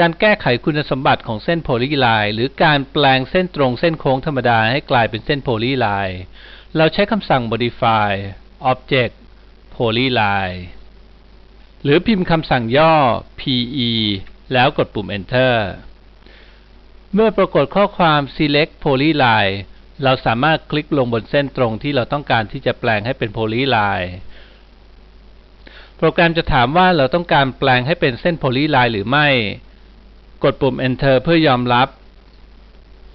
ການແກ້ໄຂຄຸນນະສົມບັດຂອງເສັ້ນໂພລີລາຍ ຫຼື ການແປງເສັ້ນຕົງເສັ້ນໂຄ້ງທຳມະດາໃຫ້ກາຍເປັນເສັ້ນໂພລີລາຍ, ເຮົາໃຊ້ຄຳສັ່ງ Modify Object Polyline ຫຼື ພິມຄຳສັ່ງຫຍໍ້ PE ແລ້ວກົດປຸ່ມ Enter. ເມື່ອປາກົດຂໍ້ຄວາມ Select Polyline ເຮົາສາມາດຄລິກລົງບົນເສັ້ນຕົງທີ່ເຮົາຕ້ອງການທີ່ຈະແປງໃຫ້ເປັນໂພລີລາຍ. ໂປຣແກຣມຈະຖາມວ່າເຮົາຕ້ອງການແປງໃຫ້ເປັນເສັ້ນໂພລີລາຍຫຼືໄມ່. ກົດປຸ່ມ Enter ເພື່ອຍອມຮັບ.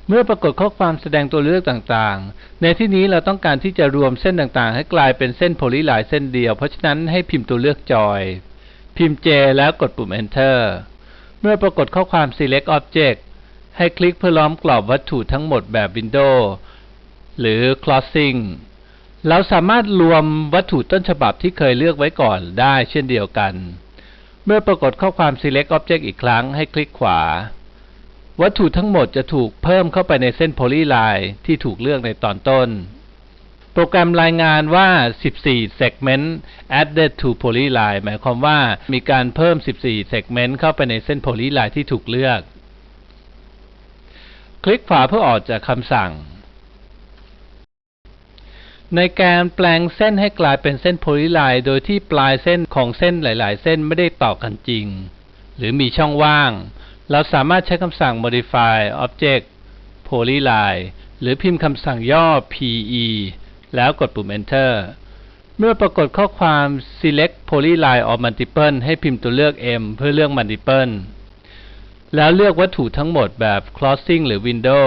ເມື່ອປາກົດຂໍ້ຄວາມສະແດງຕົວເລືອກຕ່າງໆ, ໃນທີ່ນີ້ເຮົາຕ້ອງການທີ່ຈະລວມເສັ້ນຕ່າງໆໃຫ້ກາຍເປັນເສັ້ນໂພລີລາຍເສັ້ນດຽວ, ເພາະສະນັ້ນໃຫ້ພິມຕົວເລືອກ Join, ພິມ J ແລ້ວກົດປຸ່ມ Enter. ເມື່ອປາກົດຂໍ້ຄວາມ Select Object ໃຫ້ຄລິກເພື່ອລ້ອມກອບວັດຖຸທັງໝົດແບບ Window ຫຼື Crossing. ເຮົາສາມາດລວມວັດຖຸຕົ້ນສະບັບທີ່ເຄີຍເລືອກໄວ້ກ່ອນໄດ້ເຊັ່ນດຽວກັນ. ເມື່ອປາກົດຂໍ້ຄວາມ Select Object ອີກຄັ້ງ, ໃຫ້ຄລິກຂວາ. ວັດຖຸທັງໝົດຈະຖືກເພີ່ມເຂົ້າໄປໃນເສັ້ນໂພລີລາຍທີ່ຖືກເລືອກໃນຕອນຕົ້ນ. ໂປຣແກຣມລາຍງານວ່າ ສິບສີ່ Segment Added to Polyline ໝາຍຄວາມວ່າມີການເພີ່ມ ສິບສີ່ Segment ເຂົ້າໄປໃນເສັ້ນໂພລີລາຍທີ່ຖືກເລືອກ. ຄລິກຂວາເພື່ອອອກຈາກຄຳສັ່ງ. ໃນການແປງເສັ້ນໃຫ້ກາຍເປັນເສັ້ນໂພລີລາຍໂດຍທີ່ປາຍເສັ້ນຂອງເສັ້ນຫຼາຍໆເສັ້ນໄມ່ໄດ້ຕໍ່ກັນຈິງ ຫຼື ມີຊ່ອງວ່າງ, ເຮົາສາມາດໃຊ້ຄຳສັ່ງ Modify Object Polyline ຫຼື ພິມຄຳສັ່ງຫຍໍ້ PE ແລ້ວກົດປຸ່ມ Enter. ເມື່ອປາກົດຂໍ້ຄວາມ Select Polyline or Multiple ໃຫ້ພິມຕົວເລືອກ M ເພື່ອເລືອກ Multiple ແລ້ວເລືອກວັດຖຸທັງໝົດແບບ Crossing ຫຼື Window.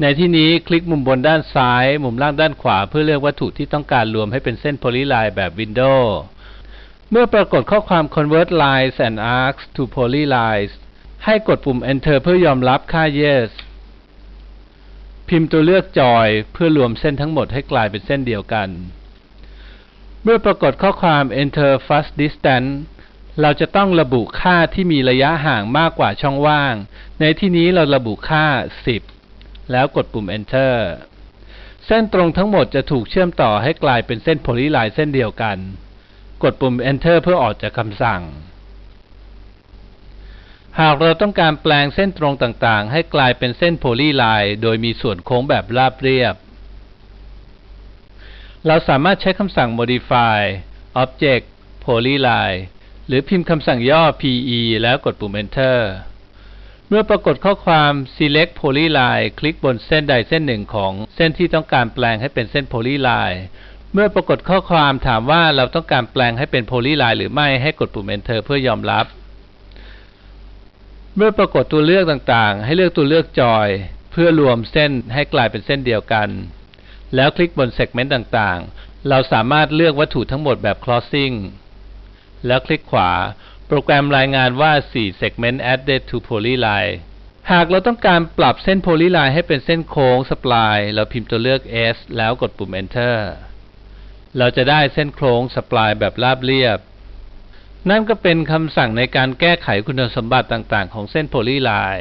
ໃນທີ່ນີ້, ຄລິກມຸມບົນດ້ານຊ້າຍ, ມຸມລ່າງດ້ານຂວາ ເພື່ອເລືອກວັດຖຸທີ່ຕ້ອງການລວມໃຫ້ເປັນເສັ້ນໂພລີລາຍແບບ Window. ເມື່ອປາກົດຂໍ້ຄວາມ Convert Lines and Arcs to Polylines ໃຫ້ກົດປຸ່ມ Enter ເພື່ອຍອມຮັບຄ່າ Yes. ພິມຕົວເລືອກ Join ເພື່ອລວມເສັ້ນທັງໝົດໃຫ້ກາຍເປັນເສັ້ນດຽວກັນ. ເມື່ອປາກົດຂໍ້ຄວາມ Interface Distance ເຮົາຈະຕ້ອງລະບຸຄ່າທີ່ມີໄລຍະຫ່າງມາກກວ່າຊ່ອງວ່າງ. ໃນທີ່ນີ້ເຮົາລະບຸຄ່າ ສິບ ແລ້ວກົດປຸ່ມ Enter. ເສັ້ນຕົງທັງໝົດຈະຖືກເຊື່ອມຕໍ່ໃຫ້ກາຍເປັນເສັ້ນໂພລີລາຍເສັ້ນດຽວກັນ. ກົດປຸ່ມ Enter ເພື່ອອອກຈາກຄຳສັ່ງ. ຫາກເຮົາຕ້ອງການແປງເສັ້ນຕົງຕ່າງໆໃຫ້ກາຍເປັນເສັ້ນໂພລີລາຍໂດຍມີສ່ວນໂຄ້ງແບບລາບລຽບ, ເຮົາສາມາດໃຊ້ຄຳສັ່ງ Modify Object Polyline ຫຼື ພິມຄຳສັ່ງຫຍໍ້ PE ແລ້ວກົດປຸ່ມ Enter. ເມື່ອປາກົດຂໍ້ຄວາມ Select Polyline ຄລິກບົນເສັ້ນໃດເສັ້ນໜຶ່ງຂອງເສັ້ນທີ່ຕ້ອງການແປງໃຫ້ເປັນເສັ້ນໂພລີລາຍ. ເມື່ອປາກົດຂໍ້ຄວາມຖາມວ່າເຮົາຕ້ອງການແປງໃຫ້ເປັນໂພລີລາຍຫຼືໄມ່, ໃຫ້ກົດປຸ່ມ Enter ເພື່ອຍອມຮັບ. ເມື່ອປາກົດຕົວເລືອກຕ່າງໆ, ໃຫ້ເລືອກຕົວເລືອກ Join ເພື່ອລວມເສັ້ນໃຫ້ກາຍເປັນເສັ້ນດຽວກັນ, ແລ້ວຄລິກບົນ Segment ຕ່າງໆ. ເຮົາສາມາດເລືອກວັດຖຸທັງໝົດແບບ Crossing ແລ້ວຄລິກຂວາ. ໂປຣແກຣມລາຍງານວ່າ ສີ່ Segment Added to Polyline. ຫາກເຮົາຕ້ອງການປັບເສັ້ນໂພລີລາຍໃຫ້ເປັນເສັ້ນໂຄ້ງ Spline ເຮົາພິມຕົວເລືອກ S ແລ້ວກົດປຸ່ມ Enter. ເຮົາຈະໄດ້ເສັ້ນໂຄ້ງ Spline ແບບລາບລຽບ. ນັ້ນກໍເປັນຄຳສັ່ງໃນການແກ້ໄຂຄຸນນະສົມບັດຕ່າງໆຂອງເສັ້ນໂພລີລາຍ.